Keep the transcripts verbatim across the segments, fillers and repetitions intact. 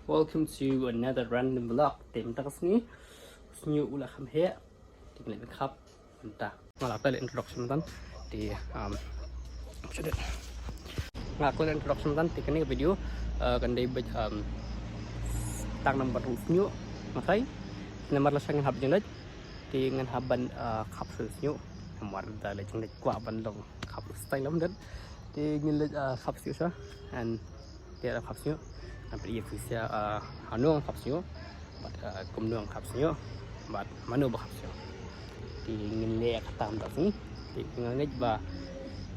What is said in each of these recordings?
Welcome to another random vlog. Te mynta ka sngi, u shñiuh u la kham heh. Te ngi leit ban khap mynta. Nga la ap ïa ka introduction mynta. Te, um, nga la ap ïa ka introduction mynta. Te kane ka video, uh, kan dei beit, um, tang namar u shñiuh. Makai namar lashai ngan hap jingdait. Te ngan hap ban, uh, khap sha u shñiuh. Namar da leit jingdait kwah ban long khap style lam dat. Te ngin leit, uh, khap shñiuh sha. And te da khap shñiuh. Ngan pyni ïa phi sha, uh, hano ngan khap shñiuh. Bad, uh, kumno ngan khap shñiuh. Bad mano ba khap shñiuh. Te ngin leh ïa kata mynta ka sngi. Te nga ngeit ba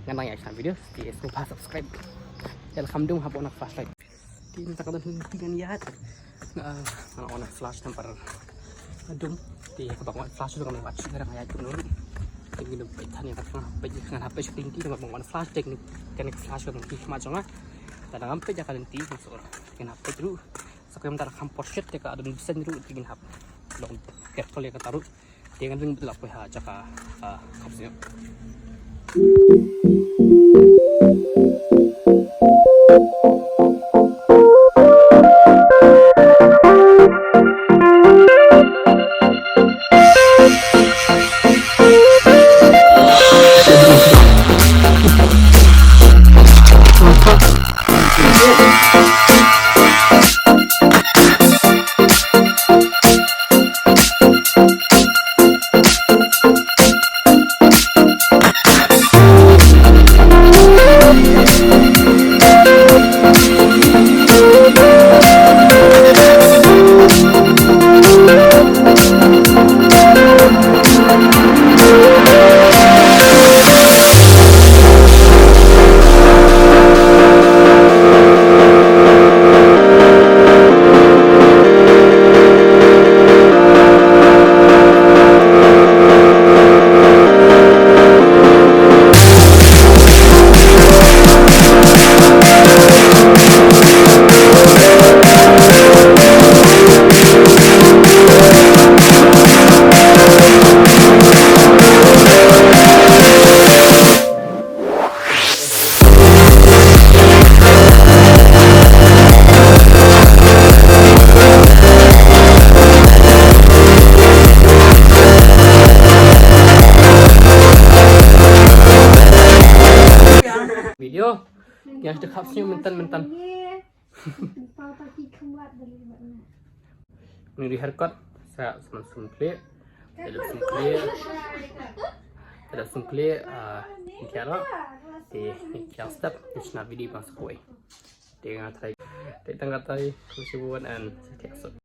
ngan nang ïaid sha video. Te sngewbha subscribe. Ïa la kham dum hap on ïa ka flashlight. Te mynta ka don hi ngan ïaid. Nga, nga on ïa ka flash namar ka dum. Te kaba nga on flash ruh kam ïaid shuh, nga ïaid kumno ruh. Te ngin ym peit than ïa ka, ngan hap peit, ngan hap peit sha ka lynti namar ba nga on flash te kane ka flash ka don hi khmat jong nga. Te lada ngam peit ïa ka lynti, nga shu, ngan hap peit ruh. Sa kawei mynta lada kham por shet te ka don bseiñ ruh te ngin hap long careful ïa kata ruh. Te ngan ring bad la poi ha jaka, ah, khap shñiuh. Video. Ïa, shu khap shñiuh mynta mynta. Ni ri haircut, sa sman sum khleh. Te da sum khleh. Te da sum khleh, ah, ni kiara. Te ni kiara step, ni shna video bang sa kawei. Te nga trai. Te tang ka trai, ku shi buan and sa kiara sut.